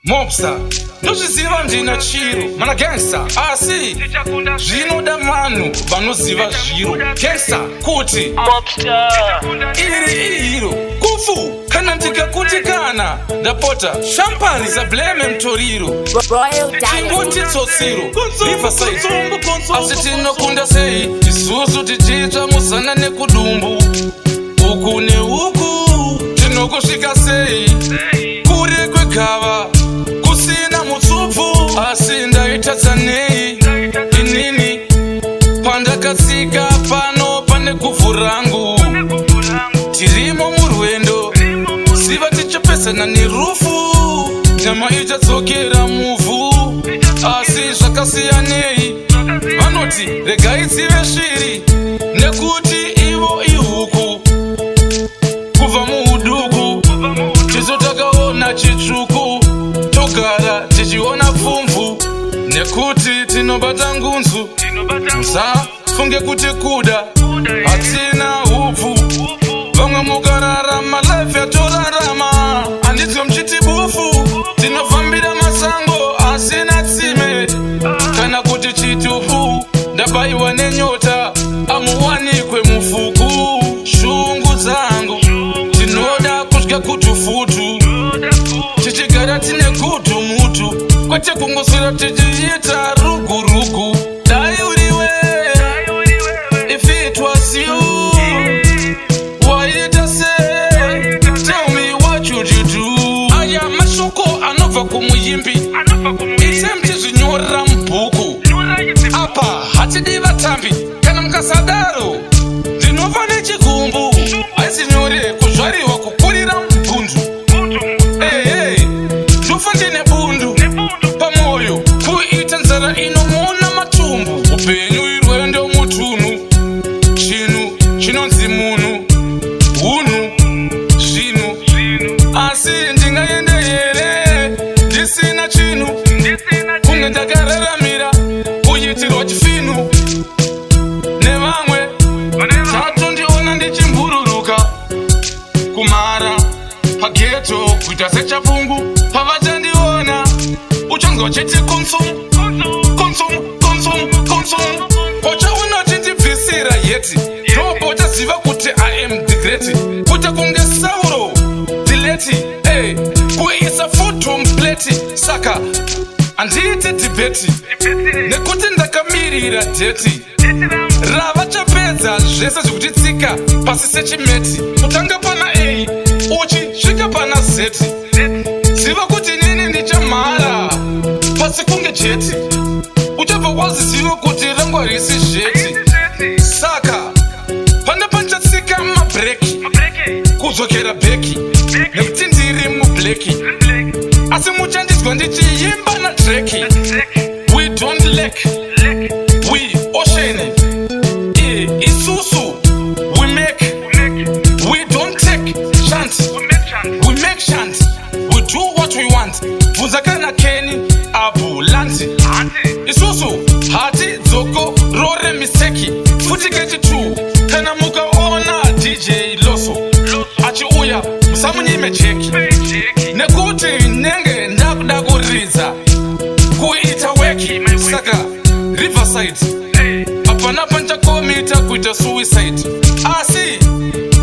Mobster ndozviziva ndina chiro mana gangster, asi zvinoda vanhu vanoziva zviro gangster kuti Mobster. Iri ihiro kufu kana ndikakuti kana ndapota champagne sableme mutoriro. Royal Chingoti Dynasty. tsotsiro Riverside, asi tinokunda sei isusu tichitsva musana nekudumbu uku neuku? Tinokusvika sei kure kwegava kusina mutsupfu? Asi ndaitadza nei inini pandakatsika pano pane guvhu rangu? Tirimo murwendo, ziva tichapesana nerufu, nyama ichadzokera muvhu. Asi zvakasiyanei? Vanoti regai dzive shiri nekuti ivo ihuku. Kubva muuduku tisu takaona chitsvuku, togara tichiona pfumvu nekuti tinobata ngunzu. Musafunge kuti kuda hatina hupfu. Vamwe mukararama life yatorarama, handidzwe muchiti bufu. Tinofambira masango asina tsime kana kuti chitufu. Ndabayiwa nenyota, amuwanikwe mufuku. Shungu dzangu, tinoda kudya kutufutu, tichigara tine gutu mutu, kwete kungoswera tichiita rugurugu. Dai uriwe, if it was you, waita sei? Tell me, what should you do? Aya mashoko anobva kumuyimbi, ite muchizvinyora mubhuku. Apa hatidi vatambi, kana mukasadaro ndinova nechigumbu. Haisi nyore kuzvariwa kukurira mubvunzu. Ehe, ndofa ndine bundu pamwoyo, kuita nzara inomona matumbu. Upenyu irwendo mutunhu, chinhu chinonzi munhu, hunhu zvinhu. Asi ndingaende here ndisina chinhu, kunge ndakararamira kuitirwa chifinu nevamwe? Tatondiona ndichimbururuka kumhara pageto kuita sechapungu. Pavachandiona uchanzwa chiti consum, consum, consum, consum. Pochaona chindibvisira yeti, ndopochaziva kuti I am the great. Kuita kunge Sauro dileti, hey, kuisa futu muplate. Saka handiite debate nekuti ndakamirira date ravachapedza zvese zvekutitsika pasi sechimeti. Kutanga pana A uchisvika pana Z, ziva kuti nini ndichamhara pasi kunge jet. Uchabva waziziva kuti rangu harisi zheti. Saka pane panchatsika mabreki kudzokera back nekuti ndiri mublack, asi muchandizwa ndichiyimba naDrake. We don't lack, we ocean. Isusu we make, we don't take chance, we make chance, we do what we want. Bvunza kana Keni Abulanti, isusu hati dzoko rore mistake futi kechi2. Kana mukaona DJ Loso achiuya, musamunyime jeki nekuti nenge ndakuda kuridza kuita work. Saka Riverside hapana panchakomita kuita suicide, asi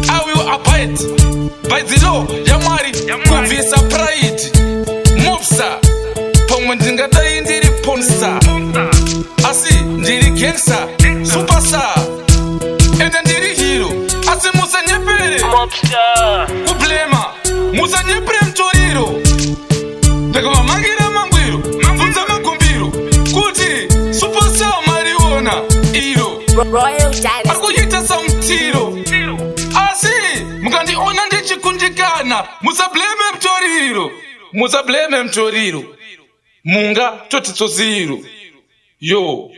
I will abide by the law yaMwari kubvisa pride. Mobster, pamwe ndingadai ndiri pornstar, asi ndiri gangster superstar, ende ndiri hero. Asi musanyepere Mobster. Kublema, musanyepere mutoriro. Ndakavamangira mangwiro, bvunza magumbiro kuti superstar mariona iro Royal ari Dynasty. kuita samutiro. Asi mukandiona ndichikundikana, musableme mutoriro, musableme mutoriro, munga toti tsotsiro yo.